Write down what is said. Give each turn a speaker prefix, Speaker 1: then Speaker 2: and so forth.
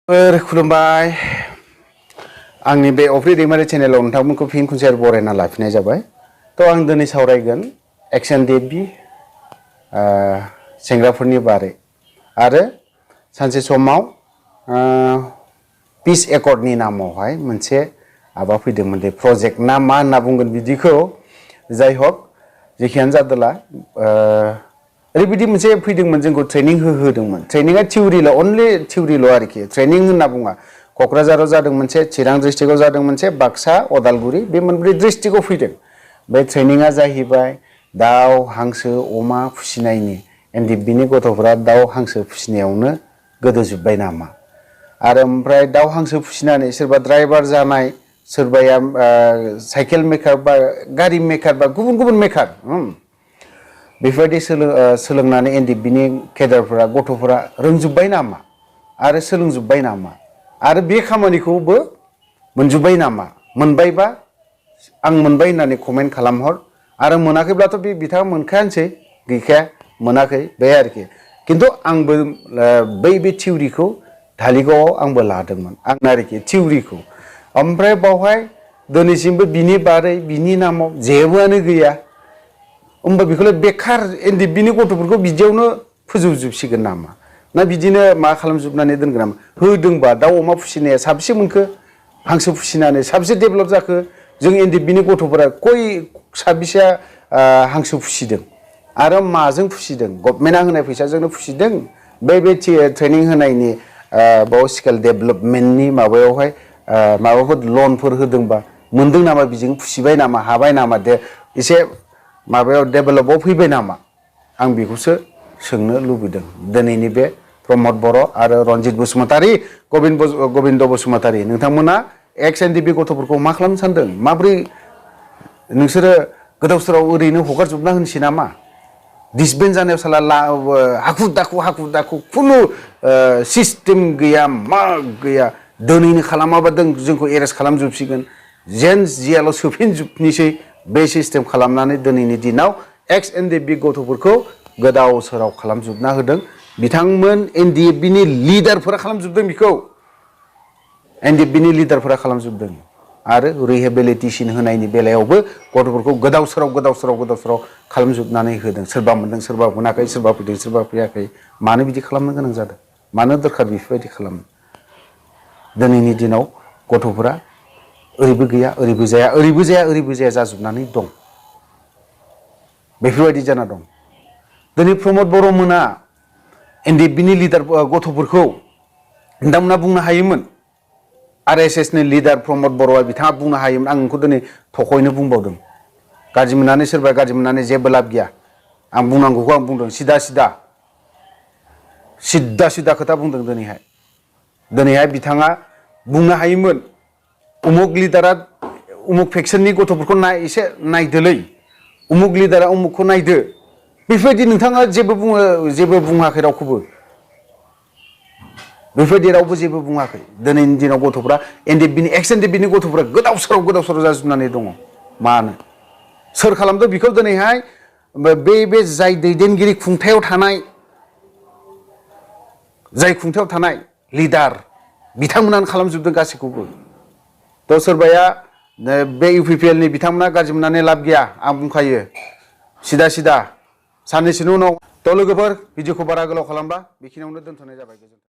Speaker 1: खुलुमबाय आंनि बे अफ्रि दैमारि चेनेलाव नोंथांमोनखौ फिन खनसे बरायना लाफिननाय जाबाय। थ' आं दिनै सावरायगोन ndfbw सेंग्राफोरनि बारै आरो सानसे समाव पिस एकर्डनि नामावहाय मोनसे माबा फैदोंमोन दे प्रजेक्ट ना मा होनना बुंगोन बिदिखौ जाय हक जेखियानो जादोला ओरैबायदि मोनसे फैदोंमोन जोंखौ ट्रेनिं होदोंमोन। ट्रेनिंआ थिउरिल' अनलि थिउरिल' आरोखि ट्रेनिं होनना बुङा। क'क्राझाराव जादों मोनसे, चिरां डिस्ट्रिक्टआव जादों मोनसे, बाक्सा अदालगुरि बे मोनब्रै डिस्ट्रिक्टआव फैदों। बे ट्रेनिंआ जाहैबाय दाउ हांसो अमा फिसिनायनि ndfbwनि गथ'फोरा दाउ हांसो फिसिनायावनो गोदोजोब्बाय नामा आरो ओमफ्राय दाउ हांसो फिसिनानै सोरबा ड्राइभार जानाय, सोरबाया साइकेल मेकार बा गारि मेकार बा गुबुन गुबुन मेकार बेफोरबायदि सोलोंनानै ndfbwनि केडारफोरा गथ'फोरा रोंजोब्बाय नामा आरो सोलोंजोब्बाय नामा आरो बे खामानिखौबो मोनजोब्बाय नामा? मोनबायबा आं मोनबाय होननानै कमेन्ट खालामहर आरो मोनाखैब्लाथ' बे बिथाङा मोनखायानोसै, गैखाया मोनाखै बे आरोखि। खिन्थु आंबो बे थिउरिखौ धालिगावआव आंबो लादोंमोन आं आरोखि थिउरिखौ। ओमफ्राय बावहाय दिनैसिमबो बिनि बारै बिनि नामाव जेबोआनो गैया। होमबा बेखौलाय बेखार ndfbwनि गथ'फोरखौ बिदियावनो फोजोबजोबसिगोन नामा? ना बिदिनो मा खालामजोबनानै दोनगोन नामा? होदोंबा दाउ अमा फिसिनाया साबेसे मोनखो? हांसो फिसिनानै साबेसे डेभेलप जाखो? जों ndfbwनि गथ'फोरा साबेसेया हांसो फिसिदों आरो माजों फिसिदों? गभर्नमेन्टआ होनाय फैसाजोंनो फिसिदों? बे ट्रेनिं होनायनि बाव स्किल डेभेलपमेन्टनि माबायावहाय माबाफोर लनफोर होदोंबा मोनदों नामा? बिजों फिसिबाय नामा? हाबाय नामा? एसे माबायाव डेभेलपआव फैबाय नामा? आं बेखौसो सोंनो लुबैदों दिनैनि बे प्रमद बर' आरो रनजित बसुमतारी, गबिन्द बसुमतारी नोंथांमोना ndfbw गथ'फोरखौ मा खालामनो सानदों? माब्रै नोंसोरो गोदाव सोराव ओरैनो हगारजोबना होनोसै नामा? डिसबेन्ड जानायाव साला हाखु दाखु खुनु सिस्टेम गैया, मा गैया। दिनैनो खालामाबा जोंखौ एरेस्ट खालामजोबसिगोन, जेन जियाल' सोफिनजोबनोसै बे सिस्टेम खालामनानै दिनैनि दिनाव ndfbw गथ'फोरखौ गोदाव सोराव खालामजोबना होदों। बिथांमोन ndfbwनि लिडारफोरा खालामजोबदों बेखौ। ndfbwनि लिडारफोरा खालामजोबदों आरो रिहेबिलिटेसन होनायनि बेलायावबो गथ'फोरखौ गोदाव सोराव खालामजोबनानै होदों। सोरबा मोनदों, सोरबा मोनाखै, सोरबा फैदों, सोरबा फैयाखै। मानो बिदि खालामनो गोनां जादों? मानो दरखार बेफोरबायदि खालामनो? दिनैनि दिनाव गथ'फोरा ओरैबो गैया, ओरैबो जाया, ओरैबो जाया, ओरैबो जाया जाजोबनानै दं। बेफोरबायदि जाना दं। दिनै प्रमद बर' मोना ndfbwनि लिडार गथ'फोरखौ नोंथांमोना बुंनो हायोमोन। RSSनि लिडार प्रमद बर'आ बिथाङा बुंनो हायोमोन। आं नोंखौ दिनै थख'यैनो बुंबावदों। गाज्रि मोननानै सोरबा गाज्रि मोननानै जेबो लाब गैया। आं बुंनांगौखौ आं बुंदों। सिदा खोथा बुंदों दिनैहाय बिथाङा बुंनो हायोमोन उमुक लिडारा उमुक फेक्सननि गथ'फोरखौ एसे नायदोलै, उमुक लिडारा उमुकखौ नायदो। बेफोरबायदि नोंथाङा जेबो बुङाखै रावखौबो। बेफोरबायदि रावबो जेबो बुङाखै। दिनैनि दिनाव गथ'फ्रा ndfbwनि गथ'फ्रा गोदाव सोराव जाजोबनानै दङ। मानो? सोर खालामदों बेखौ? दिनैहाय बे जाय दैदेनगिरि खुंथायाव थानाय लिडार बिथांमोनानो खालामजोबदों गासैखौबो। थ' सोरबाया बे UPPLनि बिथांमोना गाज्रि मोननानै लाब गैया, आं बुंखायो सिदा साननैसोनि उनाव। थ' लोगोफोर भिडिअखौ बारा गोलाव खालामबा बेखिनियावनो दोनथ'नाय जाबाय। गोजोन्थों।